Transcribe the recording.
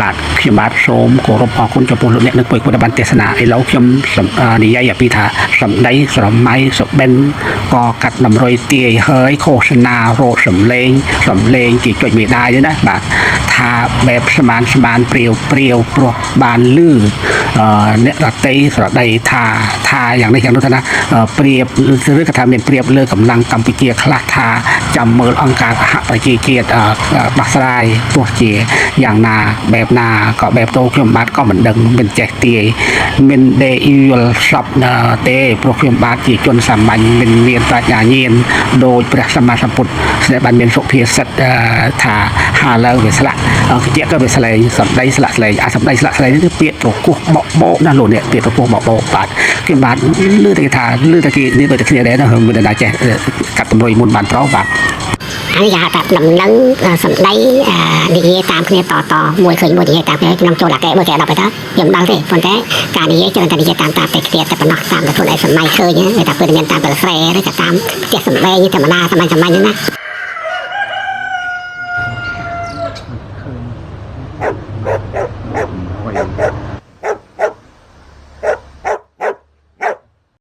បាទខ្ញុំបាទសូមគោរពអរគុណចំពោះលោកអ្នកនឹងពុយពុទ្ធបានទេសនាឥឡូវខ្ញុំសំអឺនិយាយអំពីថាសម្ដីស្រមៃសុបិនក៏កាត់តម្រុយទាយហើយឃោសនារោសំលេងសំលេងជាចុចមេដាយទេណាបាទថាបែបស្មានស្មានព្រាវព្រាវព្រោះបានលឺអឺអ្នករតីស្រដីថាថាយ៉ាងនេះយ៉ាងនោះថាណាអឺព្រៀបឬក៏ថាមានព្រៀបលើកម្លាំងកម្ពុជាខ្លះថាចាំមើលអង្គការសហប្រជាជាតិអឺដោះស្រាយទោះជាយ៉ាងណាបែបណាក៏បែបតោខ្ញុំបាទក៏មិនដឹងមិនចេះទាយមិនដេយល់សពទេព្រោះខ្ញុំបាទជាជនសាមញ្ញមិនមានប្រាជ្ញាញាណដោយព្រះសម្មាសម្ពុទ្ធស្ដេចបានមានសុភាសិតអឺថាហាឡើងវាស្លាក់អង្គជាក៏វាស្លែងសម្ដីស្លាក់ស្លែងអាសម្ដីស្លាក់ស្លែងនេះគឺពាក្យប្រគោះបកបោកណាលោកនេះពាក្យប្រគោះបកបោកបាទខ្ញុំបាទលឺតែគេថាលឺតែគេនេះដូចតែគ្នាដែរណាមិនដែលចេះកាត់តម្រុយមុនបានប្រោបាទ អានេះគេហៅថាដំណឹងសម្ដីនិយាយតាមគ្នាតតមួយឃើញមួយនិយាយតាមគ្នាក្នុងចូលអាកេមួយគេដល់ទៅថាខ្ញុំមិនដឹងទេប៉ុន្តែការនិយាយច្រើនតែនិយាយតាមតាមតែគ្នាតែប៉ុណ្ណោះតាមតែខ្លួនឯងសម័យឃើញគេថាពេលមានតាមពេលស្រែឬក៏តាមផ្ទះសម្បែងធម្មតាសម័យសម័យហ្នឹងណា។